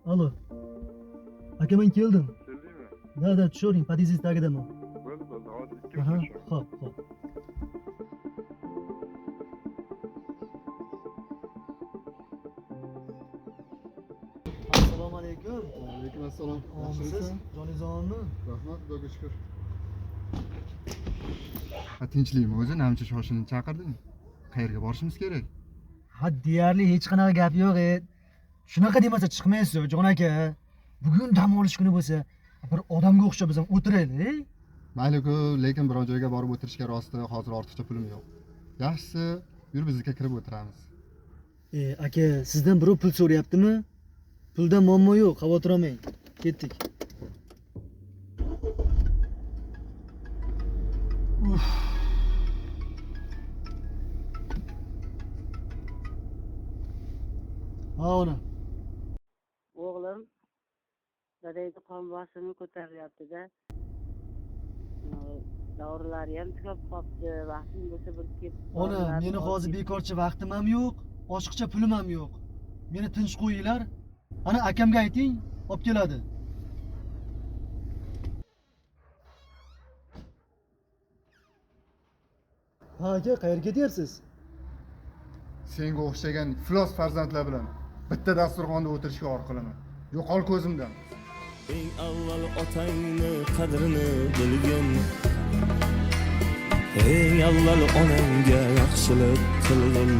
Alo. Aka, men keldim. Keldingmi? Да, да, tushavering, podyezdingiz tagidaman. Bo'ldi, bo'ldi. Hozir ikki Aha, minutda. Xo'p, xo'p. Assalomu alaykum. Alaykum assalom. Omonmisiz? Joningiz omonmi? Rahmat, Xudoga shukur. Ha, tinchlikmi o'zi? Namcha shoshilinch chaqirding. Qayerga borishimiz kerak? Ha, deyarli hech qanaqa gap yo'q. Shunaqa demasa chiqmaysiz, jon aka. Bugun dam olish kuni bo'lsa, bir odamga o'xshab biz ham o'tiraylik. Mayli-ku, lekin biron joyga borib o'tirishga rosti hozir ortiqcha pulim yo'q. Yaxshisi, yur bizga kirib o'tiramiz. Aka, sizdan birov pul so'rayaptimi? Pulda muammo yo'q, xavotir olmang. Ketdik. Uf. Ha, ona. O'g'lim, dadangni qon bosimi ko'tarilyapti-da. Dorilari ham tugab qolibdi. Vaqting bo'lsa bir kelib Ona, dorilarni meni olib hozir ket. bekorchi vaqtim ham yo'q, oshiqcha pulim ham yo'q. Meni tinch qo'yinglar. Ana akamga ayting, olib keladi. Ha aka, qayerga ketyapsiz? Senga o'xshagan iflos farzandlar bilan bitta dasturxonda o'tirishga or qilaman. Yo'qol ko'zimdan. Eng avval otangni qadrini bilgin. Eng avval onangga yaxshilik qilgin.